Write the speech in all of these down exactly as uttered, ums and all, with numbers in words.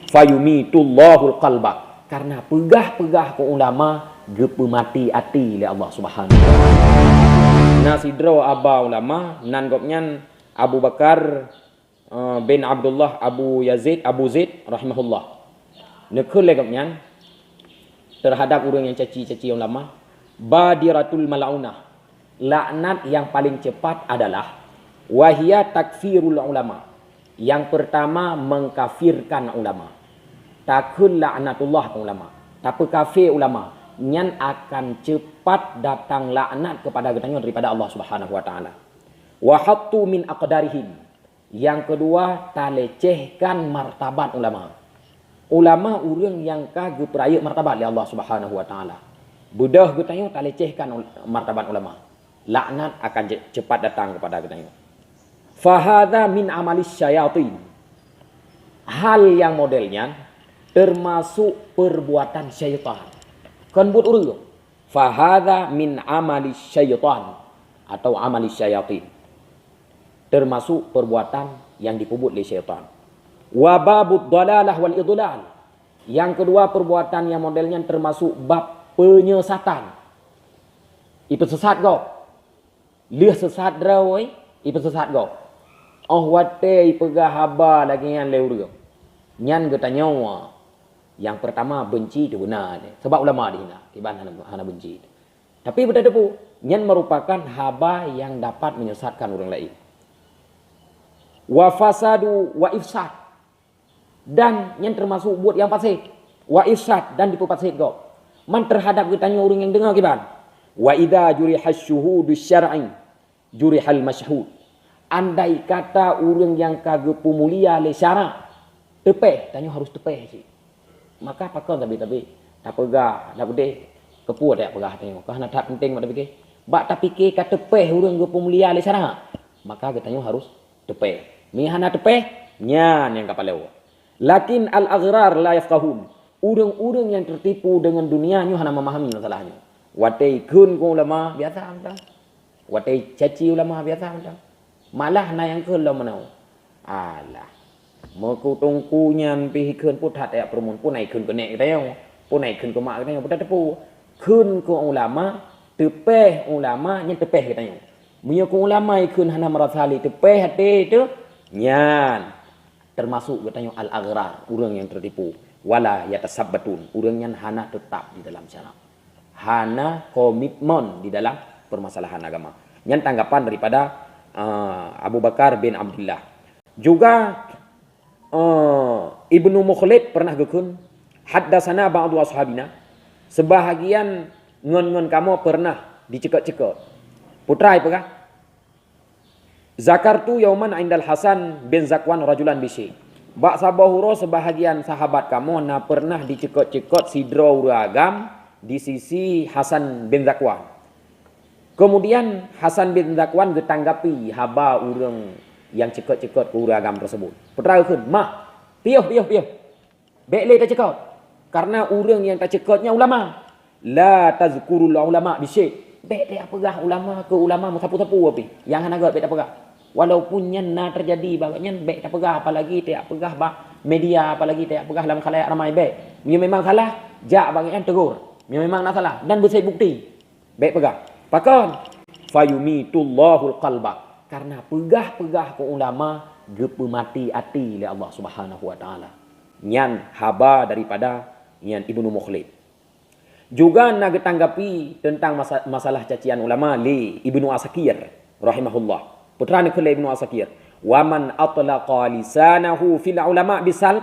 Fayumitullahul qalbak. Karena peugah-peugah keu ulama geupeumati até lé Allah Subhanahu wa Taala. Na sidroe haba ulama, nan gobnyan Abu Bakar, eh, bin Abdullah Abu Yazid, Abu Zaid rahimahullah. Neukheun lé gobnyan terhadap ureuëng nyang caci-caci ulama, badiratul mal'unah. Laknat yang paling cepat adalah wahia takfirul ulama. Yang pertama, mengkafirkan ulama. Takheun laknatullah keu ulama. Tapeukafé ulama. Nyan akan cepat datang laknat kepada geutanyoe daripada Allah Subhanahu wa Taala. Wa hattu min aqdarihim. Yang kedua, talecehkan martabat ulama. Ulama ureuëng nyang ka geupeurayeuk martabat lé Allah Subhanahu wa Taala. Beudôh geutanyoe talecehkan ul-, martabat ulama. Laknat akan je-, cepat datang kepada geutanyoe. Fahadha min amalis syayatin. Hal yang model nyan termasuk perbuatan syaitan. Kon buet ureuëng. Fahadha min amalis syaitan atau amalis syayatin. Termasuk perbuatan yang dipeubuet lé syaitan. Wa babud dalalah wal idlal. Yang kedua, perbuatan yang model nyan termasuk bab penyesatan. Ipeusesat gob. Lheueh sesat droe, ipeusesat gob. Óh watée ipeugah haba lagée nyan lé ureuëng, nyan geutanyoe nyang pertama benci teuh beuna. Sabab ulama dihina, kiban hana, hana benci. Tapi beutateupeue, nyan merupakan haba yang dapat menyesatkan ureuëng laén. Wa fasadu wa ifsad. Dan nyan termasuk buet nyang fasik. Wa ifsad, dan dipeupasék gob. Man terhadap geutanyoe ureuëng nyang deungoe kiban. Wa idza juriha syuhudu syar'i jurihal masyhud. Andai kata ureuëng nyang ka geupeumulia lé syarak teupéh, tanyoe harus teupéh cit. Maka pakon tabi-tabi tapeugah, tapeudeh, keupeue tapeugah tanyoe? Ka hana that penting bak tapiké. Bak tapiké ka teupéh ureuëng geupeumulia lé syarak, maka geutanyoe harus teupéh. Meunyo hana teupéh, nyan nyang ka paleng. Lakin al-aghrar la yafqahun. Ureuëng-ureuëng nyang teutipu deungon dunia nyoe hana memahami masalah nyoe. Watée ikheun keu ulama, biasa mantong. Watée caci ulama, biasa mantong. Malah na nyang kheun lom meunoe. Alah. Meukutungku nyan pih ikheun puthat ya perumun, pun ai kheun keu nek geutanyoe, pun ai kheun keu mak geutanyoe, puthat teupeu. Kheun keu ulama, teupéh ulama, nyan teupéh geutanyoe. Meunyoe keu ulama ikheun hana meurasa lé teupéh até teuh, nyan termasuk geutanyoe al-aghrar, ureuëng nyang teutipu. Wala yatasabbatun, ureuëng nyan hana teutap di dalam syarak. Hana komitmen di dalam permasalahan agama. Nyan tanggapan daripada, eh, Abu Bakar bin Abdullah. Juga, eh, Ibnu Mukhlid pernah geukheun, "Haddatsana ba'du ashabina," sebahagian ngon-ngon kamoe pernah diceukot-ceukot. Putra ipeugah, "Zakartu yauman indal Hasan bin Zakwan rajulan bisyik." Bak saboh uroe, sebahagian sahabat kamoe na pernah diceukot-ceukot sidroe ureuëng agam di sisi Hasan bin Zakwan. Kemudian Hasan bin Zakwan geutanggapi haba ureuëng nyang ceukot-ceukot keu ureuëng agam tersebut. Putra geukheun, "Mah, piôh, piôh, piôh." Bék lé taceukot, karena ureuëng nyang taceukot nyan ulama. La tazkurul ulama bisyik. Bék tapeugah ulama keu ulama meusapeue-sapeue pih. Nyang hana gét bék tapeugah. Walaupun nyan na teujadi bak nyan, bék tapeugah, apalagi tapeugah bak media, apalagi tapeugah lam khalayak ramai, bék. Meunyoe memang salah, jak bak nyan tegur. Meunyoe memang na salah dan beusé bukti, bék peugah. Pakon? Fayumitullahul qalbak. Karena peugah-peugah keu ulama geupeumaté até lé Allah Subhanahu wa Taala. Nyan haba daripada nyan Ibnu Mukhlid. Juga na geutanggapi teuntang masa-, masalah cacian ulama lé Ibnu Asakir rahimahullah. Putra neukheun lé Ibnu Asakir, "Wa man atlaqa lisanahu fil ulama bisal,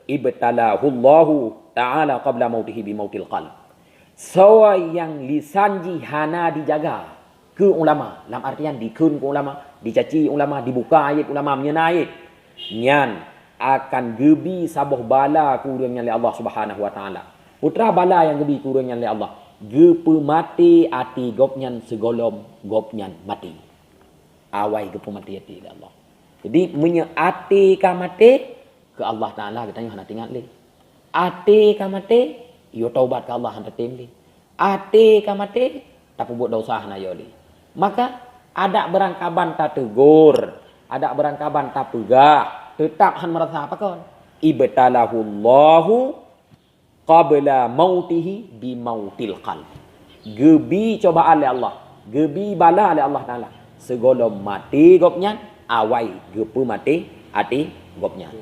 ibtalahullahu ta'ala qabla mautihi bi mautil qalb." Soe nyang lisan jih hana dijaga keu ulama, lam artian dikheun keu ulama, dicaci ulama, dibuka ayat ulama, meunyeuna ayat, nyan akan geubi saboh bala keu ureuëng nyan lé Allah Subhanahu wa Taala. Putra bala nyang geubi keu ureuëng nyan lé Allah, geupeumaté até gobnyan sigohlom gobnyan maté. Awai geupeumaté até lé Allah. Jadi, meunyoe até ka maté, keu Allah Taala geutanyoe hana teuingat lé. Até ka maté, yue taubat keu Allah hana tem lé. Até ka maté, tapeubuet desya hana yue lé. Maka, adak beurangkaban tateugor, adak beurangkaban tapeugah, teutab han meurasa pakon. Ibtalahullahu qabla mautihi bi mautil qalb. Geubi cobaan lé Allah, geubi bala lé Allah Taala sigohlom maté gobnyan, awai geupeumaté até gobnyan.